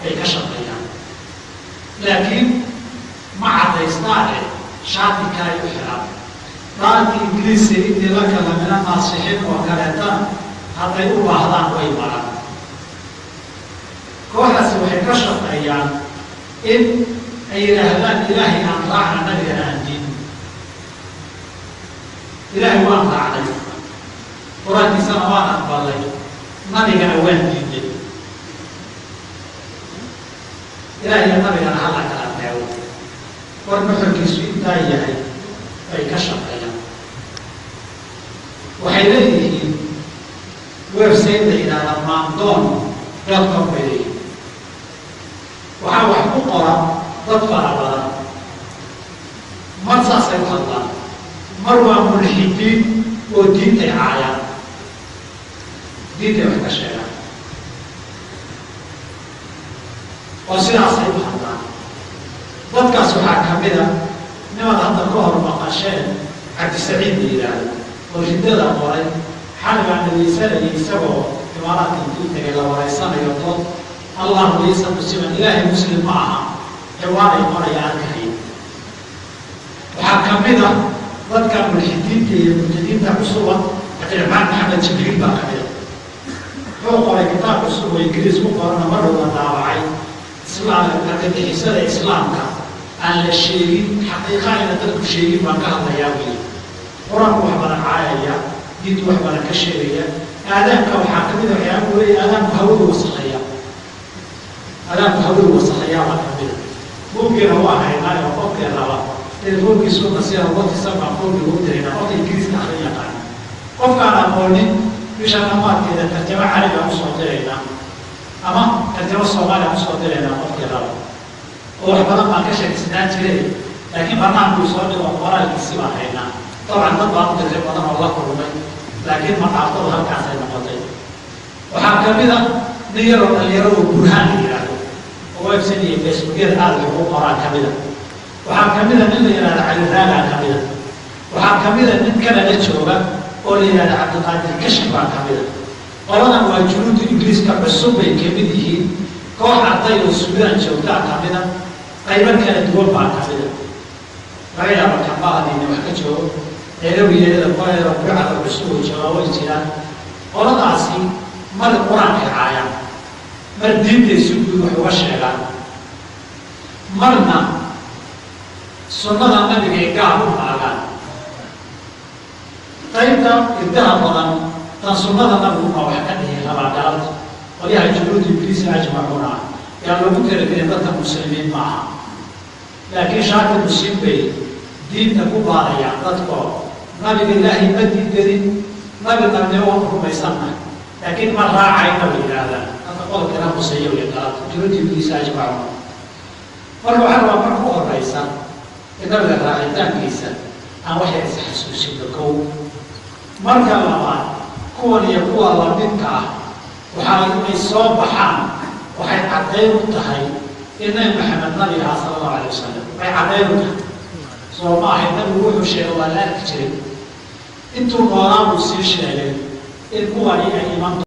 Bay ka shaqeeyaan, laakiin ma caddaystaane, shaati kalay u xiraan. Dhaalkii Ingiriisi intii la kala mina naasixiin oo kaleetana hadday u baahdaan way maraan. Kooxdaasi waxay ka shaqeeyaan in ay yidhaahdaan Ilaahay aan raacna, nabigana aan diidno. Ilaahay waan raacnay, Qur-aankiisana waan aqbalay, nabigana waan diiday. Ilahay iyo nabigana hala kala reebo. War nuxurkiisu intaa yahay bay ka shaqeeyaan. Waxay leeyihiin website la yidhahda maandoon.com bay leeyihiin. Waxaa wax ku qora dad fara badan. Mar saasay u hadlaan, mar waa mulxidiin oo diintay caayaan, diintay wax ka sheegaan oo sidaasay u hadlaan. Dadkaas waxaa kamida nimaad hadda ka hor maqasheen, Cabdisaciid la yidhaahdo, oo riddada qoray. Xali baan dhagaysanayay isagoo Imaaraadka intuu tagay la wareysanayo, dood "Allahu laysa musliman", Ilaahay muslim ma aha, ciwaanay qoraya arkahaya. Waxaa kamida dadka mulxidiinta iyo mubtadiinta cusuba Cabdiraxmaan Maxamed Jibriil baa kamida. Wuxuu qoray kitaab cusub oo Ingiriis ku qorana, mar dhow la daawacay, islaam argagixisada islaamka aan la sheegin, xaqiiqa ayna dadku sheegin baan ka hadlayaa weye. Qur-aanku wax badan caayaya, diintu wax badan ka sheegaya. Aadaanka waxaa kamid a waxyaaba uu leeyahy, aadaanku hawadu wasakheeya, aadaanku hawadu wasakheeyaa baa kamida. Buuggiina waa haynaa oo qofkii raba telefoonkiisu nasiya WhatsApp baan buuggi ugu dirayna. Qofka Ingiriiska akrin yaqaan, qofkaan aqoonin, bisha dhamaadkeeda tarjamo Carabi aan usoo diraynaa ama tarjamo Soomaaliya aan usoo diraynaa qofkii raba. Oo wax badan baan ka sheegsnaan jiray, laakiin barnaamijkuu soo dhigo qoraalkiisi baan haynaa. Dabcan dad baan u diray badan oo la kulmay, laakiin maqaaftadu halkaasay noqotay. Waxaa kamid a nin yaroo dhalinyaro oo Burhaan la yidhaahdo oo website iyo Facebookyada aada wax ugu qoraa kamida. Waxaa kamida nin la yihahda Cali Raagaa kamida. Waxaa kamida nin Kanada jooga oo la yihahda Cabdiqaadir Kashki baa kamida. Qoladan waa junuudu Ingiriiska cusub bay kamid yihiin. Koox arday oo Suudaan joogtaa kamida, qaybo kala duwan baa kamida. Laga yaaba kambahadiina wax ka joogo Nairobi-yeeda qoleeda burcada cusub oo joogaa way jiraan. Qoladaasi mar Qur-aankay caayaan, mar diintay si guud wax uga sheegaan, marna sunnada nabigay gaar u maagaan. Qaybta irdaha badan tan sunnada nabiguma wax ka dhihi rabaa galabta. Qolyaha junuud Ibliis ajmacuuna ah yaa loogu talagelin dadka muslimiin ma aha, laakiin shaati muslim bay diinta ku baadayaan dadko. Nabiga Ilaahay ma diidanin, nabi nabnimo waan rumaysannahay, laakiin ma raacayna bay yidhaahdaan. Hadda qodobkana huseeya wey galabta junuud Ibliis ajmacuuna. Marka waxaa rabaa marka u horeysa in nabiga raacitaankiisa aan waxyar is xasuusino kow. Marka labaad, kuwan iyo kuwa lamidka ah waxa ay soo baxaan waxay caddayn u tahay in Nabi Maxamed nabi ahaa sala allahu alayh wasalam. Waxay caddayn u tahay, soo ma ahay? Nabigu wuxuu sheegay waa la arki jiray. Intuu noolaa buu sii sheegay in kuwani ay iman.